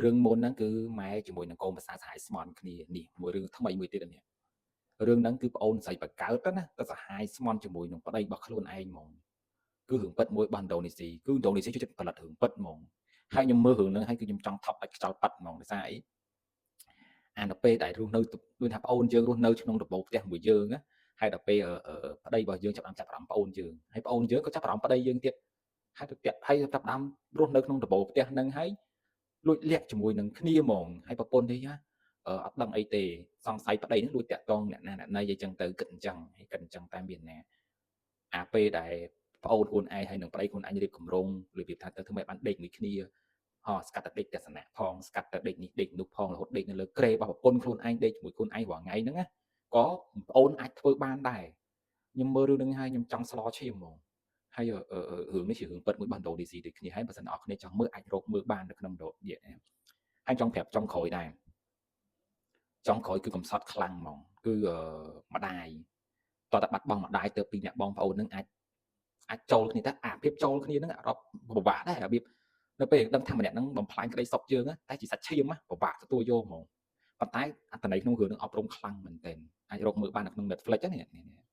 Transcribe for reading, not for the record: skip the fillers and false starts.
រឿងមុនហ្នឹងគឺម៉ែជាមួយនឹងកូនប្រសាសហាយស្មន់គ្នានេះមួយរឿងថ្មីមួយទៀតនេះរឿងហ្នឹងគឺប្អូនស្រីបកើតណាទៅសហាយស្មន់ជាមួយនឹងប្តីរបស់ខ្លួនឯងហ្មងគឺរឿងពិតមួយរបស់ឥណ្ឌូនេស៊ីគឺឥណ្ឌូនេស៊ីចូលចិត្តផលិតរឿងពិតហ្មងហើយខ្ញុំមើលរឿងហ្នឹងហើយគឺខ្ញុំចង់ថប់ដាច់ខ្យល់ប៉ាត់ហ្មងដោយសារអីអានៅពេលដែលរស់នៅដូចថាប្អូនយើងរស់នៅក្នុងដំបូលផ្ទះមួយយើងណាហើយដល់ពេលប្តីរបស់យើងចាប់ដើមចាប់អារម្មណ៍ប្អូនយើងហើយប្អូនយើងក៏ចាប់អារម្មណ៍ប្តីយើងទៀតហើយទៅហើយចាប់ដើមរស់នៅក្នុងដំបូលផ្ទះហ្នឹងហើយលួចលាក់ជាមួយនឹងគ្នាហ្មងហើយប្រពន្ធនេះណាអត់ដឹងអីទេសង្ស័យប្តីហ្នឹងលួចតាក់តងអ្នកណាអ្នកណីអីចឹងទៅគិតអញ្ចឹងហើយគិតអញ្ចឹងតែមានណាអាពេលដែលប្អូនខ្លួនឯងហើយនឹងប្តីខ្លួនឯងរៀបគម្រោងរបៀបថាទៅធ្វើម៉េចបានដេកមួយគ្នាហោស្កាត់តែដេកទស្សនៈផងស្កាត់តែដេកនេះដេកនោះផងរហូតដេកនៅលើគ្រែរបស់ប្រពន្ធខ្លួនឯងដេកជាមួយខ្លួនឯងរាល់ថ្ងៃហ្នឹងណាក៏ប្អូនអាចធ្វើបានដែរខ្ញុំមើលរឿងហ្នឹងហើយខ្ញុំចង់ស្លឈាមហ្មងហើយរឿងនេះជារឿងពិតមួយរបស់ឥណ្ឌូនេស៊ីដូចគ្នាហើយបើសិនអ្នកគ្នាចង់មើលអាចរកមើលបាននៅក្នុងនេះហើយចង់ប្រាប់ចុងក្រោយដែរចុងក្រោយគឺកំសត់ខ្លាំងហ្មងគឺម្ដាយតោះតែបាត់បង់ម្ដាយទៅពីអ្នកបងប្អូនហ្នឹងអាចអាចចូលគ្នាទៅអាភាពចូលគ្នាហ្នឹងអារម្មណ៍ពិបាកដែររបៀបនៅពេលដឹងថាម្នាក់ហ្នឹងបំផ្លាញក្តីសុខយើងតែជាសាច់ឈាមពិបាកទទួលយកហ្មងប៉ុន្តែអត្ថន័យក្នុងរឿងហ្នឹងអប់រំខ្លាំងមែនទែនអាចរកមើលបាននៅក្នុង Netflix ហ្នឹងនេះ។